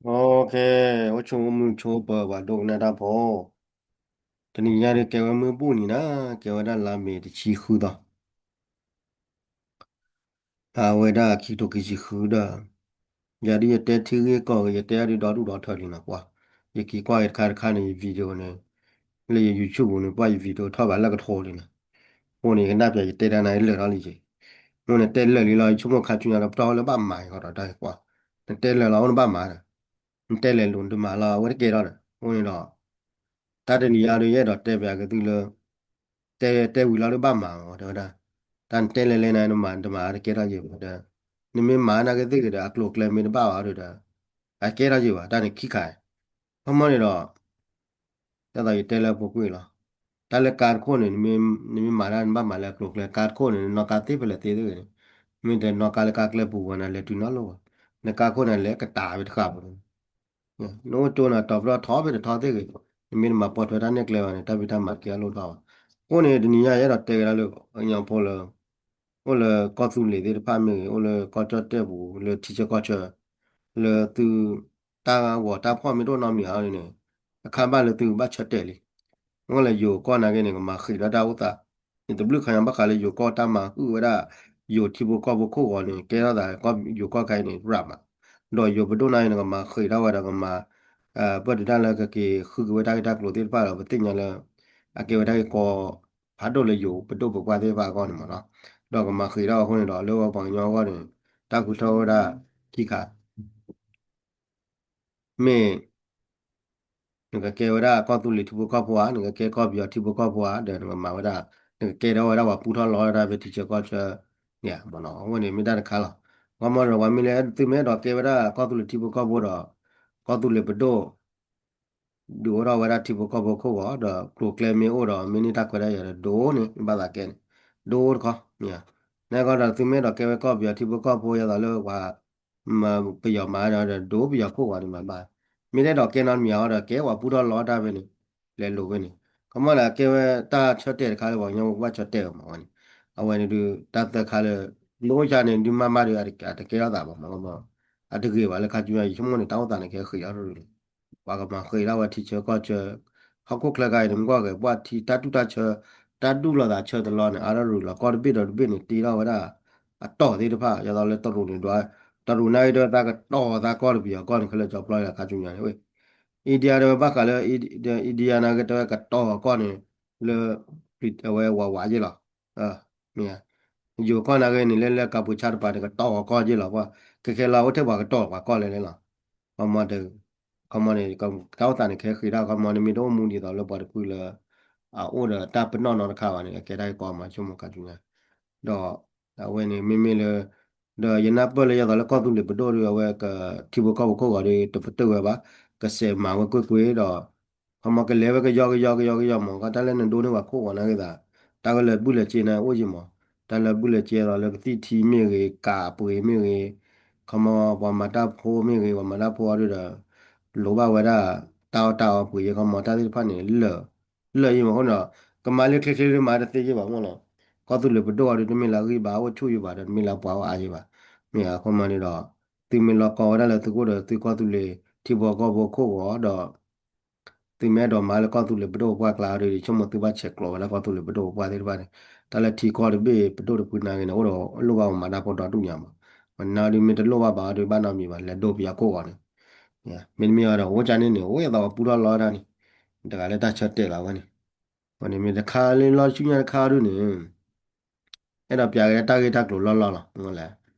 OK, အိၣ်ဆူၣ်အိၣ်မုာ်ဆိပၢၤပှၤဒိကနၣ်တၢ်ဖိ, တနံၤညါဒုးကဲဝဲမုၢ်ဘူၣ်နံၤနၤ, ကဲဝဲဒၣ်လါမ့ၤတဆံဃုသီ အဝဲဒၣ်ခံကထိခံဆံဃုဒီး, ယၤဒုးယတဲထံဂ့ၢ်ကီၢ်ဂ့ၤ ယတဲအဒုးဒီဒူၣ်ဒီထၢလံနီၤကွၢ်, ယက့ၤကွၢ်က့ၤတခါတခါန့ၣ် ယ video န့ၣ်, လၢယ YouTube ပူၤန့ၣ် ကွၢ်ယ video ထီၣ်ဘၣ်လၢကထိလံနီၤ, အဃိန့ၣ် ယကနၣ်ပျးယတဲတၢ်န့ၣ်လၢာ်ထီၣ်လံက့ၤ, အဃိန့ၣ်တဲလၢာ်လံလီၤ ယဆိကမိၣ်ခါဆူညါဒီး ပတီၢ်လၢဘၣ်မၤအံၤဃီဒီးတၢ်ကွၢ်, နတဲလၢာ်လီၤအိၣ်နဘၣ်မၤဒီး, နတဲလၢာ်လိာ်နတမၤလီၤ အဝဲတကဲထီၣ်ဒီး အဃိန့ၣ်ဒီး တၢ်တနံၤညါဒုးယအဲၣ်ဒိးတဲပျးက့ၤသုလၢ တဲ တဲဝံၤလီၤဒုးဘၣ်မၤမး တဲဝဲဒၣ်, တၢ်နတဲလဲၤလဲၤန့ၣ် နမၤတမၤတကဲထီၣ်ယံၤဘၣ်ဒီး, နမ့ၢ်မၤနာ်က့သ့ၣ်ဂ့ၤဒီး အကျိၤအကျဲမ့ၢ်တဘၣ်ဘၣ်ဒီး, အကဲထီၣ်ယံၤဘၣ် တၢ်န့ၣ်ခံခါ, ခီမီန့ၣ်ဒီး, ဒ်သိးယတဲလၢပူၤကွံာ်လီၤ, တၢ်လၢကါတခိၣ်န့ၣ် နမ့ၢ်မၤတၢ်နဘၣ်မၤလၢအကျိၤအကျဲ ကါတခိၣ်န့ၣ် နနီၣ်ကါသ့ဖဲလဲၣ်သ့သ့ၣ်ဂ့ၤန့ၣ်, မ့ၢ်တနီၣ်ကါလၢကါကျဲပူၤဝဲန့ၣ် လဲၤတုၤနီတလိၣ်ဘၣ်, နကါခိၣ်န့ၣ်လဲၤကတာ်ဝဲတဃာ်ပူၤန့ၣ် နအိၣ်ကၠိန့ၣ် တီၤပတီၢ်ထီဖဲတထီသ့ၣ်ဂ့ၤ, နမ့ၢ်တမၤပိာ်ထွဲတၢ်နဲၣ်ကျဲဘၣ်န့ၣ် တၢ်ဖံးတၢ်မၤတကဲအလိၣ်ထီၣ်ဘၣ်. အဃိန့ၣ် တနံၤညါယအဲၣ်ဒိးတဲက့ၤဒၣ်လၢ ပှၤကညီဖိလၢ အိၣ်လၢကီၢ်သူလ့ၤသ့ၣ်တဖၣ်မ့ၢ်ဂ့ၤ, အိၣ်လၢကီၢ်ကၠီၣ်တဲၣ်ပူၤ လၢထံဆၢကီၢ်ဆၢ, လၢသု တၢ်ဂီၤတၢ်ဖီၣ်မ့ၢ်တအိၣ်နီတမံၤအါန့ၣ်, အခါဘၣ်လၢသုကဘၣ်ဆၢတဲာ်လံ. အဃိလၢယိၤကီၢ်နာ်က့န့ၣ် ကမၤဃံးဒီးတၢ်အိၣ်သး, န့ၣ်တဘျုးခါညါဘၣ်ဃးလၢယိၤကီၢ်တၢ်မၤဟုၣ်ဝဲဒၣ်, ယိၤထံဖိကီၢ်ဖိခိၣ်ဂီၤန့ၣ် ကဲထီၣ်သး ယိၤကီၢ်ခါအံၤန့ၣ် ရၣ်မး, ဒီးယိၤပဒိၣ်နာ်က့န့ၣ် ကမၤဃံးထီၣ်ဝဲဒီးကမၤ ပၢၢ်တုၤတၢ်လၢကက့ၤဃုက့ၤဝဲတၢ်ဂ့ၢ်တၢ်ကျိၤသ့ၣ်တဖၣ်ဒီး ပသ့ၣ်ညါလၢ အကဲဝဲတၢ်ဂ့ၢ်ကီ ဖးဒိၣ်လၢယိၤပဒိၣ်ပပှၢ်သ့ၣ်တဖၣ်အဂီၢ်န့ၣ်မးနီၤ, ဒီးကမၤဃံးထီၣ်အဃိန့ၣ်ဒီး လၢပှၤကညီအဂီၢ်န့ၣ် တၢ်ဃုထၢဝဲဒၣ်ခံခါ မ့ၢ် နကကဲဝဲဒၣ်ကီၢ်သူလ့ၤထံဖိကီၢ်ဖိဧါ, နကကဲကီၢ်ပယီၤထံဖိကီၢ်ဖိဧါ, ဒီးနကမၤဝဲဒၣ်, နကကဲထီၣ်ဝဲဒၣ်ပှၤပူထီၣ်လီၤဝဲဒၣ်ဖဲထံဆၢကီၢ်ဆၢန့ၣ်မးနီၤ, အဝဲန့ၣ်မ့ၢ်တၢ်တခါလီၤ. ခီမီဒီး ပှၤမ့ၢ်လဲၤသုမ့ၢ်အဲၣ်ဒိးကဲဝဲဒၣ်ကီၢ်သူလ့ၤထံဖိကီၢ်ဖိဒီး ကီၢ်သူလ့ၤပဒိၣ် ဒုးအိၣ်ထီၣ်ဝဲဒၣ်ထံဖိကီၢ်ဖိခိၣ်ဂီၤ ဒီးကျိၤကျဲမ့ၢ်အိၣ်ဒီး မ့ၢ်န့ၢ်တၢ်ခွဲးတၢ်ယာ်ဒီး ဒိၣ်န့ၢ်ဘၣ်သးကဲန့ၣ်, ဒိၣ်တခီ, နကီဒီးသုမ့ၢ်အဲၣ်ဒိးကဲဝဲကီၢ်ပယီၤထံဖိကီၢ်ဖိ ယသိးလၢပှၤ ပယီၤမၤဒီး ဒိၣ်ပယီၤခိၣ်ဂီၤန့ၣ်မၤဘၣ်, မ့ၢ်တအဲၣ်ဒိးကဲနီတမံၤအီၤဒီး ကဲပှၤပူထီၣ်လီၤတၢ်ဖဲန့ၣ်, လဲၤလိာ်ဖဲန့ၣ်, ခီမီဒီးကဲဝဲတၢ်ဆၢတဲာ်တခါလၢပှၤကညီဖိကဘၣ်ဆၢတဲာ်အီၤမးဝဲန့ၣ်, အဝဲန့ၣ်ဒုး တၢ်သၢခါလၢ လိၣ်ယါန့ၣ်ဒုးမၤမးဒီး အတကဲထီၣ်သးဘၣ်မး အတဂ့ၤဘၣ်လၢခါဆူညါ ယဆိကမိၣ်န့ၣ် တၢ်အိၣ်သးန့ၣ် ကဟဲဃံးထီၣ်တရူးန့ၣ်, ပှၤကမၤဃံးထီၣ်ဝဲထံဆၢကီၢ်ဆၢ, ဟီၣ်ခိၣ်ချၢခါအံၤန့ၣ် မ့ၢ်ကွၢ်က့ၤ ပှၤထံတၢ်တူၢ်တၢ်ဆၢ, တၢ်ဒူၣ်လိာ်သးဆၢတလီၢ်န့ၣ် အါထီၣ်တရူးလီၤ. ကီၢ်တဘ့ၣ်ဒီးတဘ့ၣ်န့ၣ် တ့ထီၣ်ဝဲဒၣ် အတီၢ်သ့ၣ်တဖၣ် ယသိးလၢတရူးန့ၣ်ဒွး, တရူးနာ်က့တဲဝဲသးကတီၤသးကီၢ်တပယီၤကီၢ်န့ၣ် ခဲလၢာ်ကၠီပျီလၢခါဆူညါန့ၣ်ဝဲ, အံဒံယါတဲဝဲဘၣ်ဃးလၢ အံဒံယါနာ်က့တဲဝဲ ကတီၤအကီၢ်န့ၣ် လၢ အဝဲဝးဝးယ့ၢ်လီၤ. မ့ၢ် ယိၤကီၢ်နာ်က့န့ၣ် လၢလၢကၢပူၤဆါတပၤန့ၣ် ကတီၤအကီၢ်ယ့ၢ်လီၤ. ခဲခဲလီၤ အိၣ်ထဲပှၤကတီၤပှၤကီၢ်လဲၣ်လဲၣ်လီၤ. ခီမီ ခီမီန့ၣ် တၢ်အိၣ်သးန့ၣ် ကဟဲဃံးထီၣ် ခီမီန့ၣ် မ့ၢ်တအိၣ်မူဒ်သိးလၢပှၤတဖုလၢ အအိၣ်ဒီးတၢ်ပနီၣ်နီတခါဘၣ်န့ၣ် ကဲတၢ်ဂ့ၢ်ကီမး ဆိကမိၣ်ခါဆူညါ ဒီး အဝဲန့ၣ် မ့မ့ၢ်လၢ ဒီးယနၢ်ပၢၢ်လၢယသိးလၢကီၢ်သူလ့ၤပဒိၣ်ဒီး အဝဲကထံဖိကီၢ်ဖိခိၣ်ဂီၤဒီး တပတုာ်ဝဲဘၣ်, ကစဲးမၤဝဲကွ့ၢ်ကွ့ၢ်ဒီး ခီမီကလဲၤဝဲကယီကယီကယီကယီမး ကတၢ်လၢနဒိန့ၢ်ပှၤခိၣ်ဂီၤနာ်က့သး တၢ်ကလဲၤဘုၣ်လဲၤက့ၤန့ၣ်အိၣ်ယံၤမး, တၢ်လၢဘုၣ်လဲၤက့ၤသိးလၢကသံၣ်ထံမ့ၢ်ဂ့ၤ ကးပှ့ၤမ့ၢ်ဂ့ၤ, ခီမီပှၤမၤတၢ်ဖိမ့ၢ်ဂ့ၤ ပှၤမၤတၢ်ဖိအီၤဒီး လိၣ်ဘၣ်ဝဲဒၣ် တၢ်အီၣ်တၢ်အီပှ့ၤယ့ၢ် ခီမီတၢ်သ့ၣ်တဖၣ်န့ၣ် လၢာ်ယံၤမးအဃိန့ၣ်ဒီး ကမၤလၢချ့ချ့လၢမၤတသ့ယ့ၢ်ဘၣ်မးလီၤ. ကီၢ်သူလ့ၤပဒိၣ်အီၤဒီး တမ့ၢ်လၢအဂံၢ်ဘါ အိၣ်ဆူၣ်ယံၤဘၣ်ဒီး တမ့ၢ်လၢပှၤအီၣ်အါယံၤဘၣ်. မ့ၢ်အခီမီန့ၣ်ဒီး သုမ့ၢ်လီၢ်ကီဝဲဒၣ်လၢသုကအိၣ်ဒီးသုကီၢ်သူလ့ၤထံဖိကီၢ်ဖိခိၣ်ဂီၤဒီး သုမ့ၢ်အဲၣ်ဒိးမၤလၢကီၢ်သူလ့ၤပဒိၣ်ပပှၢ်ကျါဒီး ဆိကမိၣ်သုဘၣ်ဆဲးကျိးဝဲဒၣ်ကီၢ်သူလ့ၤပဒိၣ်ပပှၢ်သ့ၣ်တဖၣ်န့ၣ်, တၢ်လၢထံကီၢ်တဘ့ၣ်ပဒိၣ်တဖုနာ်က့န့ၣ် အိၣ်ဒီးလိၣ်ဘၣ်ပှၤမၤတၢ်ဖိဒီဒူၣ်ညါမး, မ့ၢ်နာ်ဒုးမ့ၢ်တလိၣ်ဘၣ်ဘၣ်ဒီးဘၣ်နီတမံၤဘၣ် လဲၤဒိပယီၤခိၣ်ဂီၤန့ၣ်, မ့တမ့ၢ်အီၤဒီး အိၣ်ကၢ်န့ၣ်န့ၣ် အိၣ်ယသးပှၤပူထီၣ်လီၤတၢ်န့ၣ်, တဂၤလၢတၢ်ဆၢတဲာ်လီၤဝဲန့ၣ်, ဝဲန့ၣ်မ့ၢ်တခါလၢလီၢ်ဆူညါတခါဒုးန့ၣ် အဲၣ်ဒိးပျးက့ၤတၢ်ဂ့ၢ်တၢ်ကျိၤလီၢ်လီၢ်လီၤ, မ့ၢ်လဲၣ်,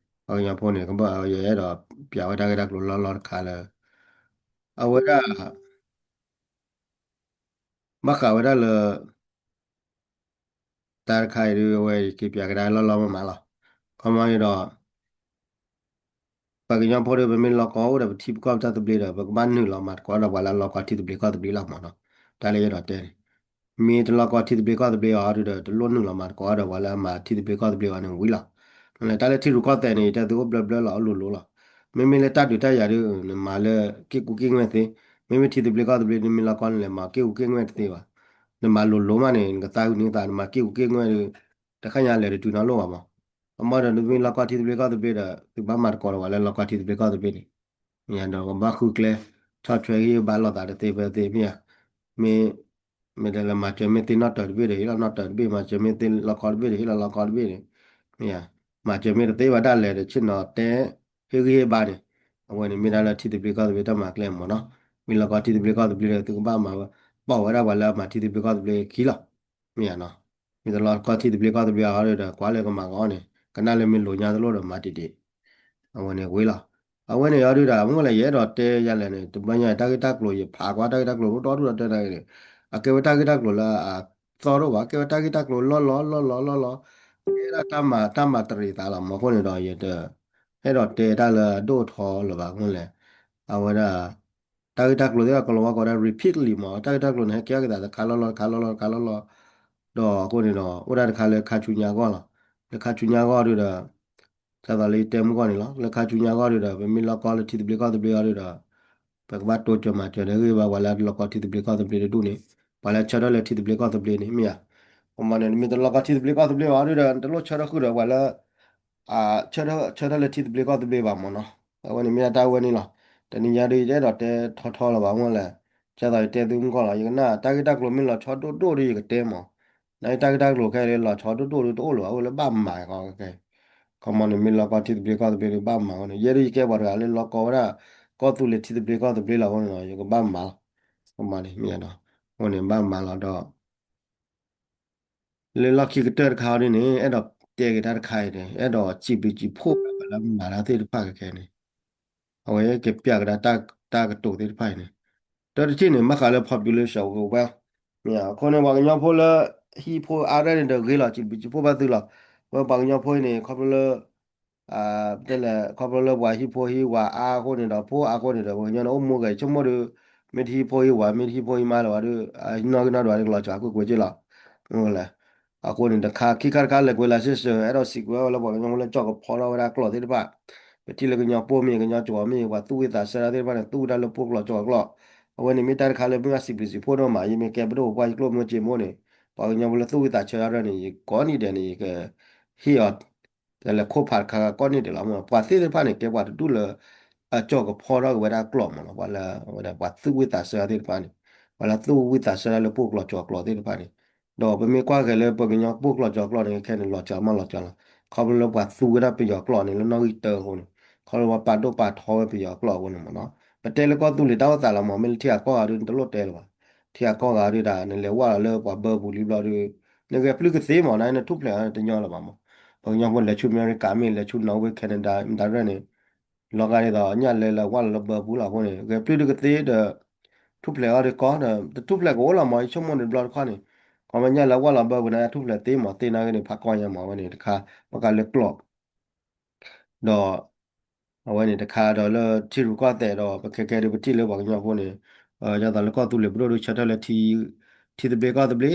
ပှၤကညီဖိန့ၣ် ကဘၣ်ယအဲၣ်ဒိးပျးဝဲတၢ်ဂ့ၢ်တၢ်ကျိၤလီၢ်လီၢ်တခါလၢ အဝဲဒၣ် ဘၣ်ဃးဝဲဒၣ်လၢ တၢ်တခါအံၤဒုး အဝဲယက့ၤပျးကဒါလီၢ်လီၢ်မးမးလီၤ. ခီမီန့ၣ်ဒီး ပှၤကညီဖိဒီး ပမ့ၢ်လီၢ်ကီအိၣ်ဒီးပထံပကီၢ်ပတၢ်သဘျ့ဒီး ပကဘၣ်နုာ်လီၤမၤသကိးဒီးပှၤလၢအလီၢ်ကီထံသဘျ့ကီၢ်သဘျ့လီၤမးနီၤ. တၢ်လၢယအဲၣ်ဒိးတဲန့ၣ် မ့ၢ်တလီၢ်ကီထံသဘျ့ကီၢ်သဘျ့အီၤဒုးဒီး တလိၣ်နုာ်လီၤမၤသကိးဒီးပှၤလၢအမၤထံသဘျ့ကီၢ်သဘျ့အီၤန့ၣ်ဝံၤလီၤ. တၢ်လၢထံရူၢ်ကီၢ်သဲးန့ၣ် ယတဲသုအိၣ်ဘျၢဘျၢလီၤ အိၣ်လိၤလိၤလီၤ. မ့မ့ၢ်လၢတၢ်ဒုးတၢ်ယၤဒုး နမၤလၢက့ၣ်ကူက့ၣ်ငွဲၢ်သ့, မ့မ့ၢ်ထံသဘျ့ကီၢ်သဘျ့ဒုး မ့ၢ်လီၢ်ကီန့ၣ်လဲၤမၤက့ၣ်ကူက့ၣ်ငွဲၢ်တသ့ဘၣ်. နမၤလိၤလိၤမးန့ၣ် နကသးဝံၣ်န့ၢ်သး နမၤက့ၣ်ကူက့ၣ်ငွဲၢ်ဒုး တခါညါလဲၤတတုၤနီတလိၣ်ဘၣ်မး. အမ့ၢ်ဒီးနမ့ၢ်လီၢ်ကီထံသဘျ့ကီၢ်သဘျ့ဒီး သုဘၣ်မၤသကိးဒီးပှၤလၢလီၢ်ကီထံသဘျ့ကီၢ်သဘျ့န့ၣ် မ့ၢ်ဧါ, ဒီးကဘၣ်ဃုကျဲ ဆီၣ်ထွဲဟ့ၣ်ဂံၢ်ဟ့ၣ်ဘါလိာ်သးတသ့ဖဲသ့ မ့ၢ်ဧါ, မ့ၢ် မ့ၢ်တဲလၢမၤစၢၤမ့ၢ်သ့ၣ်နီၣ်တၢၤတဘ့ၣ်ဒီး ဟ့ၣ်လီၤနီၣ်တၢၤတဘ့ၣ်, မၤစၢၤမ့ၢ်သ့ၣ်လီခီတဘ့ၣ်ဒီး ဟ့ၣ်လီၤလီခီတဘ့ၣ်န့ၣ်, မ့ၢ်ဧါ, မၤစၢၤမ့ၢ်တသ့ဘၣ်ဒၣ်လဲာ်ဒီး ဆ့ၣ်နီၤတဲ ဟ့ၣ်ဂံၢ်ဟ့ၣ်ဘါန့ၣ်, အဝဲန့ၣ်မ့ၢ်ဒၣ်လၢထံသဘျ့ကီၢ်သဘျ့တၢ်မၤကျဲမ့ၢ်နီၤ, မ့ၢ်လီခီထံသဘျ့ကီၢ်သဘျ့ဒီး သုကဘၣ်မၤဝဲ, ပိာ်ဝဲဒၣ်ပှၤလၢအမၤထံသဘျ့ကီၢ်သဘျ့ခံလီၤ, မ့ၢ်ဧါနီၤ, မ့ၢ်တလီခီထံသဘျ့ကီၢ်သဘျ့အီၤဒီး ကွၢ်လၢကမၤကီးန့ၣ် ကနၣ်လၢမ့ၢ်လိာ်ညါတလိၣ်ဒီးမၤတံၢ်တံၢ် အဝဲန့ၣ်ဝံၤလီၤ. အဝဲန့ၣ်အီၤဒုးဒီး မ့ၢ်လၢယအဲၣ်ဒိးတဲယၤလဲၣ်န့ၣ် တဘျီညါတၢ်ဂ့ၢ်တၢ်ကျိၤ ယဖးကွၢ်တၢ်ဂ့ၢ်တၢ်ကျိၤ တၢ်ထူၣ်ဒီးတဲနၤဂ့ၤန့ၣ်, အကဲဝဲတၢ်ဂ့ၢ်တၢ်ကျိၤလၢအသီတအိၣ်ဘၣ်, ကဲဝဲတၢ်ဂ့ၢ်တၢ်ကျိၤလီၢ်လီၢ်လီၢ်လီၢ်လီၢ်လီၢ်, ကဲဒၣ်တၢ်မၤတၢ်မၤတရံးသးလီၤမး. အဃိန့ၣ်ဒီး ယတအဲၣ်ဒိးတဲတၢ်လၢအဒိၣ်အထီလၢၤဘၣ်. အဃိလဲၣ်, အဝဲဒၣ် တၢ်ဂ့ၢ်တၢ်ကျိၤသ့ၣ်တဖၣ် ကလီၤဝါကိးဒၣ် repeatedly မး, တၢ်ဂ့ၢ်တၢ်ကျိၤန့ၣ် ဟဲကဲထီၣ်က့ၤသးတခါလီၢ်လီၢ် တခါလီၢ်လီၢ် တခါလီၢ်လီၢ်, ဒီးအဃိန့ၣ်ဒီး အိၣ်ဒၣ်တခါလၢခါဆူညါအဂီၢ်လီၤ. လၢခါဆူညါအဂီၢ်ဒုးဒီး ဒ်သိးလၢယတဲမုၢ်ဂီၢ်န့ၣ်လီၤ. လၢခါဆူညါအဂီၢ်ဒုးဒီး ပမ့ၢ်လီၢ်ကီၢ်လၢထံသဘျ့ကီၢ်သဘျ့အီၤဒုးဒီး ပကဘၣ်တိစၢၤမၤစၢၤဒီးဂ့ၢ်ဘၣ်ပှၤလၢအတလီၢ်ကီၢ်ထံသဘျ့ကီၢ်သဘျ့တဒူၣ်န့ၣ်, ပှၤလၢဆၢထၢၣ်လၢထံသဘျ့ကီၢ်သဘျ့န့ၣ် မ့ၢ်ဧါ. အမ့ၢ်န့ၣ် နမ့ၢ်တလီၢ်ကီၢ်ထံသဘျ့ကီၢ်သဘျ့ဘၣ်ဒုးဒီး နတလိၣ်ဆၢထၢၣ်ဃုာ်ဒီးပှၤလၢ ဆၢထၢၣ်လၢထံသဘျ့ကီၢ်သဘျ့ဘၣ်မးနီၤ. အဝဲန့ၣ်မ့ၢ်ဒၣ်တၢ်ဝဲန့ၣ်လီၤ. တနံၤညါဒုး ယတအဲၣ်ဒိးတဲထီထီလၢၤဘၣ်. အဃိလဲၣ်, ဒ်သိးယတဲသုမုၢ်ဂီၢ်လီၤ. ယကနၣ်တၢ်ဂ့ၢ်တၢ်ကျိၤမ့ၢ်လီၤဆီဒိၣ်ဒိၣ်ဒီး ယကတဲမး, နတၢ်ဂ့ၢ်တၢ်ကျိၤခဲအံၤလီၤဆီဒိၣ်ဒိၣ်ဒီးတအိၣ်လၢၤဘၣ်, အိၣ်လၢဘၣ်မၤကီးခဲ ခီမီန့ၣ် မ့ၢ်လီၢ်ကီၢ်ထံသဘျ့ကီၢ်သဘျ့ဒီးဘၣ်မၤဝဲန့ၣ်, ယဲဒၣ်ယကဲပှၤတဂၤလၢလီၢ်ကီၢ်ဝဲဒၣ် ကီၢ်သူလ့ၤထံသဘျ့ကီၢ်သဘျ့လီၤ. အဃိန့ၣ်ဒီး ယကဘၣ်မၤလီၤ. ခီမီန့ၣ်မ့ၢ်ဧါ, အဃိန့ၣ်ဘၣ်မၤလီၤဒီး လၢလီၢ်ခံကတၢၢ်တခါအံၤဒ်န့ၣ် အဲၣ်ဒိးတဲက့ၤတၢ်တခါအံၤန့ၣ် အဲၣ်ဒိးစံးဘျုးစံးဖှိၣ်ဘၣ်ပှၤလၢမၤတၢ်သ့ၣ်တဖၣ်ခဲခဲန့ၣ်, အဝဲကပျးကဒါတၢ်ကတိၤသ့ၣ်တဖၣ်အံၤန့ၣ်, တၢ်တထံၣ်န့ၣ် ဘၣ်ဃးလၢ population ဝဲ, မ့ၢ်အဃိန့ၣ် ပှၤကညီဖိလၢ ဟံၣ်ဖိအါရဲၣ်န့ၣ်ဒီး ဂ့ၤလီၤ စံးဘျုးစံးဖှိၣ်ဘၣ်သုလီၤ. ဝဲပှၤကညီဖိအံၤန့ၣ် ခီဖျိလၢ တဲလဲၣ် ခီဖျိလၢပှၤဟံၣ်ဖိဟံၣ်ဝၤအါအဃိန့ၣ်ဒီး ပှၤကညီန့ၣ်အိၣ်မူဂဲၤဆိကမိၣ်ဒီး မ့ၢ်တဟံၣ်ဖိဟံၣ်ဝၤ မ့ၢ်တဟံၣ်ဖိဟံၣ်မါလၢၤဘၣ်ဒီး နီၣ်ဂံၢ်နီၣ်ဒွးန့ၣ် ကလီၤစှၤကွ့ၢ်ကွ့ၢ်က့လီၤ. လဲၣ်, အဃိန့ၣ်တခါ ခံခါတခါ လဲၤကွံာ်လၢ်စ့ၢ်ဆၢ အဲၣ်ဒိးစံးကွံာ်ဝဲလၢပှၤကညီဖိလၢကၠီၣ်ကဖီထီၣ်ဝဲဒၣ်ကျိာ်သ့ၣ်တဖၣ်, ပထံၣ်လၢကညီပိာ်မ့ၢ် ကညီကၠီၤမ့ၢ် ပှၤသူၣ်ဝံၣ်သးဆၢတၢ်သ့ၣ်တဖၣ်န့ၣ် သူၣ်ဝံၣ်တၢ်လၢပှိၢ်ကျိာ်ကၠီၣ်ကျိာ်, အဝဲန့ၣ်မ့ၢ်တၢ်တခါလၢမ့ၢ်အစံးဘျုးစံးဖှိၣ်ဒိၣ်မး ယမ့ၢ်ကဲပဒိၣ်ပပှၢ်ယကျိၣ်မုၢ်စ့မ့ၢ်န့ၣ်, ပှၤကညီဖိလၢသူၣ်ဝံၣ်သးဆၢတၢ်န့ၣ် ယကိးနံၣ်ဒဲးန့ၣ် ယကဟ့ၣ်အီၤ တလဲၤခိၣ်ဖးတခါခါကိးနံၣ်ဒဲးလီၤ. ပှၤသ့ၣ်တဖၣ်န့ၣ် ကဲပှၤတဒူၣ်လၢ အကၠီၣ်ကဖီထီၣ်က့ၤဝဲဒၣ်ကျိာ်မးလီၤ. ပှၤလၢ ပှၤသူၣ်ဝံၣ်သးဆၢတၢ်သ့ၣ်တဖၣ်န့ၣ်, ပှၤလၢသူၣ်ဝံၣ်သးဆၢတၢ်လၢပှိၢ်ကျိာ်ကၠီၤကျိာ်သ့ၣ်တဖၣ်န့ၣ်, ဒီးပမ့ၢ်ကွၢ်က့ၤလၢပှၤကညီပှိၢ်ကျိာ်ကၠီၤကျိာ်န့ၣ် ခဲန့ၣ် လီၤစှၤမးလီၤစှၤလီၤ. ခီဖျိလၢပှၤသူဝဲဒၣ်ပယီၤကျိာ်န့ၣ် လၢနီၣ်ဂံၢ်တၢအဃိန့ၣ်, ခီဖျိပှၤပာ်ဒိၣ်ပာ်ထီဝဲပယီၤကျိာ်အဃိန့ၣ်မးလီၤ. ပတဲလၢကီၢ်သူလ့ၤတၢ်အိၣ်သးလီၤမး မ့ၢ်လၢထံဂၤကီၢ်ဂၤဒုး နတလိၣ်တဲလၢၤဘၣ်. ထံဂၤကီၢ်ဂၤဒုးဒၣ် နလဲၤဝၢ်လီၤလၢပှၤဘၢပူၤလံဘျီဒုး နဂဲၤပျုၢ်ကသ့မး နနထူၣ်ဖျဲးအီၤတညီလၢၤဘၣ်မး. ပှၤကညီဖိလဲၤဆူအမဲရကၤမ့ၢ် လဲၤဆူ Norway Canada မတၤရဲၣ်န့ၣ် လီၤဂာ်ဒ်သိး ညၣ်လဲၤလၢဝၢ်လီၤလၢဘၢပူၤလီၤအဃိန့ၣ် ဂဲၤပျုၢ်ဒုးကသ့ဒီး ထူၣ်ဖျဲးအီၤဒုးကီဒီး တထူၣ်ဖျဲးကအိၣ်လီၤမး ယဆိကမိၣ်န့ၣ်တဘျီတခီန့ၣ်, ခီမ့ၢ်ညၣ်လဲၤဝၢ်လီၤဘၢပူၤန့ၣ် ထူၣ်ဖျဲးသ့မး သ့နာ်က့န့ၣ် ဖးကီညါမး အဝဲန့ၣ်တခါ ဘၣ်ဃးလၢကျိာ် ဒီး အဝဲန့ၣ်တခါဒီးလၢထံရူၢ်ကီၢ်သဲးဒီး ပခဲကဲဒုးပထံၣ်လၢပှၤကညီဖိန့ၣ်, ဒ်သိးလၢကီၢ်သူလ့ၤပဒိၣ်ဒုးဆၢထၢၣ်လၢ ထံသဘျ့ကီၢ်သဘျ့အဃိန့ၣ်ဒီး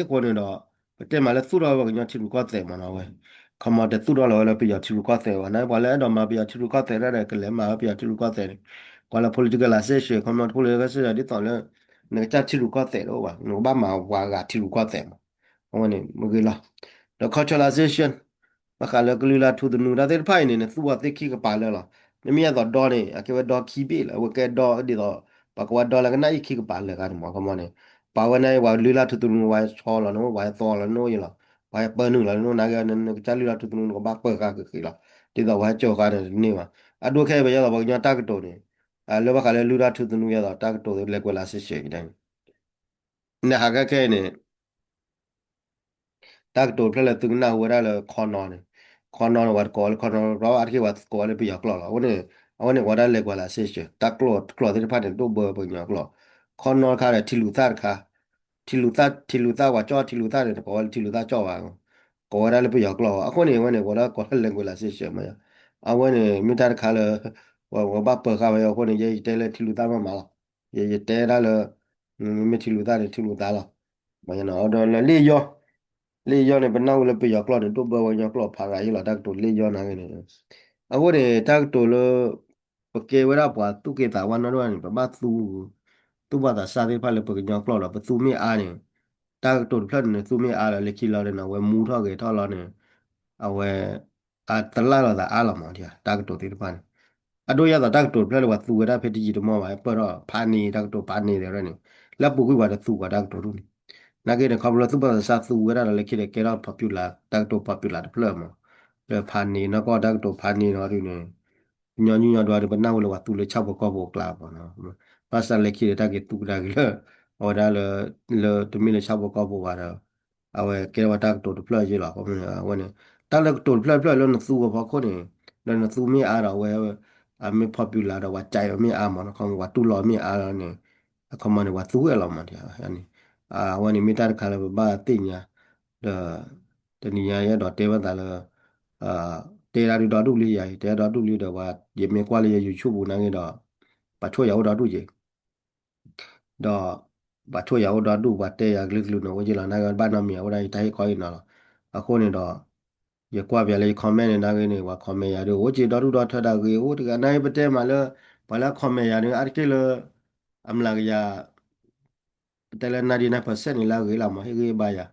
ပတဲမးလၢသူၣ်ထီၣ်ဝဲပှၤကညီထံရူၢ်ကီၢ်သဲးမးနီၤဝဲ, ခီမီတသူၣ်ထီၣ်လီၤဝဲလၢပယီၤထံရူၢ်ကီၢ်သဲးဘၣ် နပှၤလၢအဲၣ်ဒိးမၤပယီၤထံရူၢ်ကီၢ်သဲးတၢ်ဒီး ကလဲၤမၤဝဲပယီၤထံရူၢ်ကီၢ်သဲးန့ၣ်, ပှၤလၢ political license ခီမီတ political license ဒ်သိးလၢ နကစၢ်ထံရူၢ်ကီၢ်သဲးတအိၣ်ဘၣ် နကဘၣ်မၤပှၤဂၤထံရူၢ်ကီၢ်သဲးမး, အဝဲန့ၣ်မ့ၢ်ဂ့ၤလီၤ. ဒီး culturalization ဘၣ်ဃးလၢကလုၢ်လၢ်ထူသနူတၢ်သ့ၣ်တဖၣ်အံၤန့ၣ် နသူၣ်ဝဲသ့ၣ်ခံကပၤလၢာ်လီၤ. နမ့ၢ်ယဲသိးဒီန့ၣ် အကဲဝဲဒီခံဘ့ၣ်လီၤ အဝဲကဲဒီဒ်သိး ပှၤကဝဲဒီလၢကနၣ်အံၤခံကပၤလၢာ်ဂၤန့ၣ်မး ခီမီန့ၣ်, ပာ်ဝဲန့ၣ် ပှၤလုၢ်လၢ်ထူသနူ ပှၤဟဲဆီလီၤနအိၣ် ပှၤဟဲသီလီၤနအိၣ်ယလီၤ, ပှၤဟဲပၢနုာ်လီၤနအိၣ် နာ်က့ နကစၢ်လုၢ်လၢ်ထူသနူ နကဘၣ်ပၢဃာ်ဃ့ဃ့လီၤ. ဒ်သိးပှၤဟဲစိာ်ဃာ်န့ၣ်တန့ၢ်ဘၣ်. အဒိခဲအံၤ ပယဲသိးပှၤကညီတၢ်ကတိၤန့ၣ် လၢဘၣ်ဃးလၢလုၢ်လၢ်ထူသနူယဲသိး တၢ်ကတိၤလဲၤကွဲးလၢ်စ့ၢ်ကီးန့ၣ် နဟးခဲခဲအံၤန့ၣ် တၢ်ကတိၤတဖျၢၣ်လၢသုကနၢ်ဟူဝဲဒၣ်လၢခီနီၤန့ၣ်, ခီနီၤန့ၣ် ပှၤတကိးဝဲလၢခီနီၤ အါတက့ၢ်ပှၤကိးဝဲလၢပယီၤကျိာ်လီၤ. အဃိန့ၣ် အဝဲန့ၣ်ကိးဝဲဒၣ်လဲၤကွဲးလၢ်စ့ၢ်ကီး တၢ်ကျိာ် ကျိာ်သ့ၣ်တဖၣ်န့ၣ် ဒိၣ်ဘၢပှၤကညီကျိာ်, ခီနီၤတခါဒီး ထံလူၤသၣ်တခါ, ထံလူၤသၣ် ထံလူၤသၣ် ပှၤကၠီၣ်ထံလူၤသၣ်န့ၣ် တကိးဝဲလၢထံလူၤသၣ်ကၠီၣ်ဘၣ်, ကိးဝဲဒၣ်လၢပယီၤကျိာ်, အဃိန့ၣ် အဝဲန့ၣ် ကိးဒၣ်ကိးဒၣ်လဲၤကွဲးလၢ်စ့ၢ်ကီးမး, အဝဲန့ၣ် မ့ၢ်တၢ်တခါလၢ ပှၤဘၣ်ပၢဃာ်ဝဲအဃိန့ၣ် ယဲယတဲလၢထံလူၤသၣ်မးမးလီၤ. ယ ယတဲဒၣ်လၢ မ့မ့ၢ်ထံလူၤသၣ်န့ၣ် ထံလူၤသၣ်လီၤ. ဒီးလၢလ့ၣ်ယီၢ်, လ့ၣ်ယီၢ်န့ၣ် ပနၢ်ဟူလၢပယီၤကျိာ်န့ၣ် ဒိၣ်ဘၢပှၤကညီကျိာ်ဖးရၤယံလီၤ တၢ်ကတိၤလ့ၣ်ယီၢ်နာ်က့န့ၣ်, အဃိန့ၣ် တၢ်ကတိၤလၢ ပကဲဝဲဒၣ်ပှၤသူၣ်က့သးပှၢ်နီၢ်ဒိၣ်န့ၣ် ပဘၣ်သူ သူၣ်ဘီၣ်သးစၢ်သ့ၣ်တဖၣ်လၢပကညီကျိာ်ဒီး ပသူမ့ၢ်အါန့ၣ် တၢ်ကတိၤတဖျၢၣ်န့ၣ် သူမ့ၢ်အါလီၤ လၢခံလီၤန့ၣ် အဝဲမူထီၣ်ဂဲၤထီၣ်လီၤန့ၣ် အဝဲ အတလၢ်လီၤသးအါလီၤမး တၢ်ကတိၤသ့ၣ်တဖၣ်န့ၣ် အဒိယဲသိးတၢ်ကတိၤတဖျၢၣ်လၢပှၤသူဝဲဒၣ်ဖဲတယံာ်တမီၢ်ဘၣ် ပၢၢ်ထီၣ်ဖးန့ၢ် တၢ်ကတိၤဖးန့ၢ်သ့ၣ်န့ၣ် လၢအပူၤကွံာ်ပှၤတသူပှၤတၢ်ကတိၤဒ်န့ၣ် နာ်က့န့ၣ် ခီဖျိလၢသူၣ်ဘီၣ်သးစၢ်သူဝဲဒၣ်ဒီးလၢခံဒီးကဲထီၣ် popular တၢ်ကတိၤ popular တဖျၢၣ်မး လၢဖးန့ၢ်နီၢ်ကီၢ်တၢ်ကတိၤဖးန့ၢ်နီၢ်ဒ်န့ၣ် ညီနုၢ်ညီဒွါဒီး ပနၢ်ဟူလၢပှၤသူလၢဆၣ်ဖိကီၢ်ဖိအကျါမး ဘၣ်ဆၣ်လၢခံဒီးတၢ်က့ၤသူကဒါက့ၤလၢ အဝဲဒၣ်လၢ လၢတမ့ၢ်လၢဆၣ်ဖိကီၢ်ဖိဘၣ်ဒီး အဝဲကဲထီၣ်ဝဲတၢ်ကတိၤတဖျၢၣ်ယ့လီၤ အဃိန့ၣ် အဝဲန့ၣ် တၢ်လၢကတိၤတဖျၢၣ်တဖျၢၣ်လၢနသူအဖီခိၣ်န့ၣ် ဒီးနသူမ့ၢ်အါဒီးအဝဲ အမ့ၢ် popular ဒီးပှၤကဲအီၤမ့ၢ်အါမး ခီမီပှၤတူၢ်လိာ်မ့ၢ်အါလီၤန့ၣ် အခီမီန့ၣ် ပှၤသူဝဲလီၤမး အဝဲန့ၣ်မ့ၢ်တၢ်တခါလၢပဘၣ်သ့ၣ်ညါ ဒီး တနံၤညါယအဲၣ်ဒိးတဲဘၣ်သးလၢ တဲဒၣ်ဒုဒီဒူၣ်လံယၤအံၤ တဲဒၣ်ဒီဒူၣ်လံဒီး ယမ့ၢ်ကွၢ်လၢယ YouTube ပူၤနာ်က့ဒီး ပှၤဆိၣ်ယၤအိၣ်ဒီဒူၣ်က့ၤ ဒီး ပှၤဆိၣ်ယၤအိၣ်ဒီဒူၣ် ပှၤတဲယၤကလုာ်ကလုာ်န့ၣ် အိၣ်က့ၤလီၤ နာ်က့ဘၣ်နီတမံၤ အဝဲဒၣ်ယတၢ်ဟ့ၣ်ခီဟ့ၣ်နီၤလီၤ. အဃိန့ၣ်ဒီး ယကွၢ်ပၠးလၢယ comment န့ၣ် နာ်က့န့ၣ် ပှၤ comment ယၤဒုး အိၣ်က့ၤဒီဒူၣ်ဒီထၢတၢ်ဂ့ၤ အိၣ်တဂၤ နာ်က့ပတဲမးလၢ ပှၤလၢအ comment ယၤဒုး အါတက့ၢ်လၢ အမျးကယၤ ပတဲလၢ ninety nine percent န့ၣ် လၢအဂ့ၤလီၤမး ဟ့ၣ်ဂံၢ်ဘါယၤ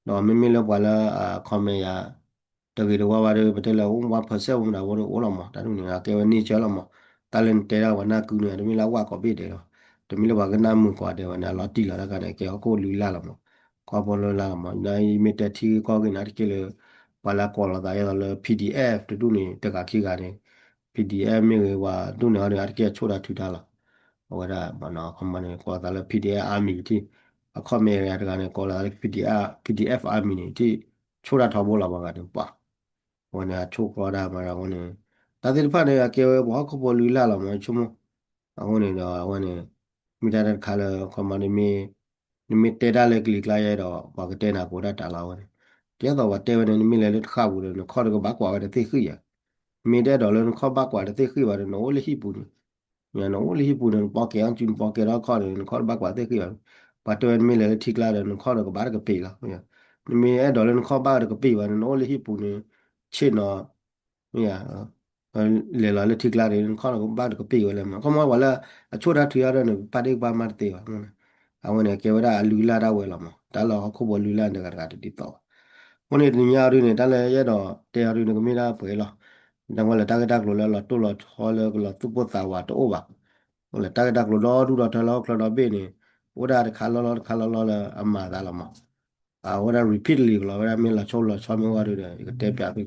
ဒီးမ့မ့ၢ်လၢပှၤလၢအ comment ယၤ တဂ့ၤတဝါဘၣ်ဒီး ပတဲလၢ one percent မတၤဝဲဒၣ်အိၣ်လီၤမး တၢ်ဒ်န့ၣ် အကဲဝဲ nature လီၤမး တၢ်လၢနတဲဒၣ်ပှၤနၢ်ကုန့ၣ် တမ့ၢ်လၢအဝၣ်ကိးဘ့ၣ်ဒဲးလီၤ တမ့ၢ်လၢပှၤကနၢ်မုာ်ကိးဂၤဒဲးဘၣ်န့ၣ် အလီၤတံၢ်လီၤတၢ်ခါန့ၣ် ကဲဟီၣ်ခိၣ်လုၢ်လၢ်လီၤမး ကီၢ်ဖိလုၢ်လၢ်လီၤမး ယမ့ၢ်တဲထံဂ့ၢ်ကီၢ်ဂ့ၢ်န့ၣ် အါတက့ၢ်လၢ ပှၤလၢအကိးလီၤသးယဲသိးလၢ PDF တဒူၣ်န့ၣ် တဂၤခံဂၤန့ၣ် PDF မ့ၢ်ဂ့ၤ ပှၤဒူၣ်န့ၣ်အီၤဒီး အါတက့ၢ်အဆိၣ်တၢ်ထုးတၢ်လီၤ အဝဲဒၣ် comment န့ၣ် ကိးလီၤသးလၢ PDF Army ထံၣ် အ comment တဂၤန့ၣ် ကိးလီၤသးလၢ PDF Army န့ၣ် ထံၣ်ဆိၣ်တၢ်ထီဘိလီၤ ပှၤဂၤန့ၣ်ပှၤ အဝဲန့ၣ် အဆိၣ်ကျီတၢ်မးဒီးအဃိန့ၣ် တၢ်သ့ၣ်တဖၣ်န့ၣ် အကဲဝဲပှၤဟီၣ်ခိၣ်ဖိလုၢ်လၢ်လီၤမး ဆိကမိၣ် အဃိန့ၣ်ဒီး အဝဲန့ၣ် မ့ၢ်တၢ်တခါလၢ comment နမ့ၢ်တဲတၢ်လၢကလံၤကျါယဲဒီး ပှၤကတဲနၤကိးတၢ်တၢ်လီၤဝဲန့ၣ် ဒ်သိးပှၤတဲဝဲန့ၣ် နမ့ၢ်လဲၤလၢတဃၣ်ပူၤဒီး နခီၣ်တကဘၣ်ကွၢ်ဝဲတသ့ၣ်ဃံၣ်ယၤ မ့ၢ်တအဲၣ်ဒိးလၢနခီၣ်ဘၣ်ကွၢ်တသ့ၣ်ဃံၣ်ဘၣ်ဒီး နအိၣ်လၢဟံၣ်ပူၤန့ၣ် နအိၣ်လၢဟံၣ်ပူၤန့ၣ် နပီကဲအီၣ်စု နပီကဲထီၣ်ခီၣ်န့ၣ် နခီၣ်တဘၣ်ကွၢ်သ့ၣ်ဃံၣ်ဘၣ် ပှၤတဲဝဲနမ့ၢ်လဲၤလၢထံကျါဒီး နခီၣ်တကဘၣ်တကပ့ၤလီၤ နမ့ၢ်အဲၣ်ဒိးလၢနခီၣ်ဘၣ်တကပ့ၤဘၣ်န့ၣ် နအိၣ်လၢဟံၣ်ပူၤန့ၣ် ဆ့ၣ်နီၤ မ့ၢ် လဲၤလီၤလၢထံကျါဒီး နခီၣ်တကဘၣ်တကပ့ၤဝဲလဲၣ်မး ခီမီပှၤလၢအဆိၣ်တၢ်ထုးအါဒီးန့ၣ် ပာ်ဒ့ၣ်ပာ်မးတသ့ဘၣ် အဝဲန့ၣ် ကဲဝဲဒၣ်အလုၢ်လၢ်ဒၣ်ဝဲလီၤမး တၢ်လၢဟီၣ်ခိၣ်ဖိလုၢ်လၢ်န့ၣ်တဂၤတဂၤတဒ်သိးဘၣ် အဃိန့ၣ်တနံၤညါအံၤဒုန့ၣ် တၢ်လၢယအဲၣ်ဒိးတဲအီၤဒုန့ၣ် ကမ့ၢ်ဒၣ်ပှဲၤလီၤ တၢ်ဝဲလၢတၢ်ဂ့ၢ်တၢ်ကျိၤလၢလီၤတိၢ်လီၤဆီလၢကလီၤသူၣ်ပိၢ်သးဝးတအိၣ်ဘၣ် အိၣ်လၢတၢ်ဂ့ၢ်တၢ်ကျိၤဒီဒူၣ်ဒီထၢလၢဟီၣ်ချၢဒီဘ့ၣ်န့ၣ် အိၣ်ဒၣ်တခါလီၢ်လီၢ်တခါလီၢ်လီၢ်လၢအမၤသးလီၤမး အဝဲဒၣ် repeatedly ကလီၤဝဲဒၣ်မ့ၢ်လီၤဆိၣ်လီၤဆီမ့ၢ်ဝဲဒုဒီး ယကတဲပၠးသု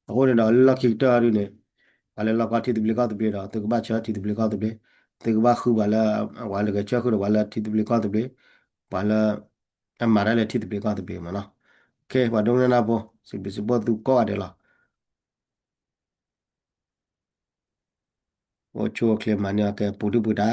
အဃိန့ၣ်ဒီးလၢလီၢ်ခံကတၢၢ်အံၤဒုန့ၣ် ပှၤလၢလီၢ်ကီၢ်ထံသဘျ့ကီၢ်သဘျ့ဒီး သုကဘၣ်ဆၢထံသဘျ့ကီၢ်သဘျ့ သုကဘၣ်ဃုပှၤလၢ ပှၤလၢကဆၢဃုာ်ဒီးပှၤလၢထံသဘျ့ကီၢ်သဘျ့ ပှၤလၢ အမၤတၢ်လၢထံသဘျ့ကီၢ်သဘျ့မးနီၤ ခဲ ပှၤဒိကနၣ်တၢ်ဖိ စံးဘျုးစံးဖှိၣ်သုကိးဂၤဒဲးလီၤ အိၣ်ဆူၣ်အိၣ်ချ့မၤန့ၢ်အီၤကဲပူၤဒုၣ်ပူၤဒါ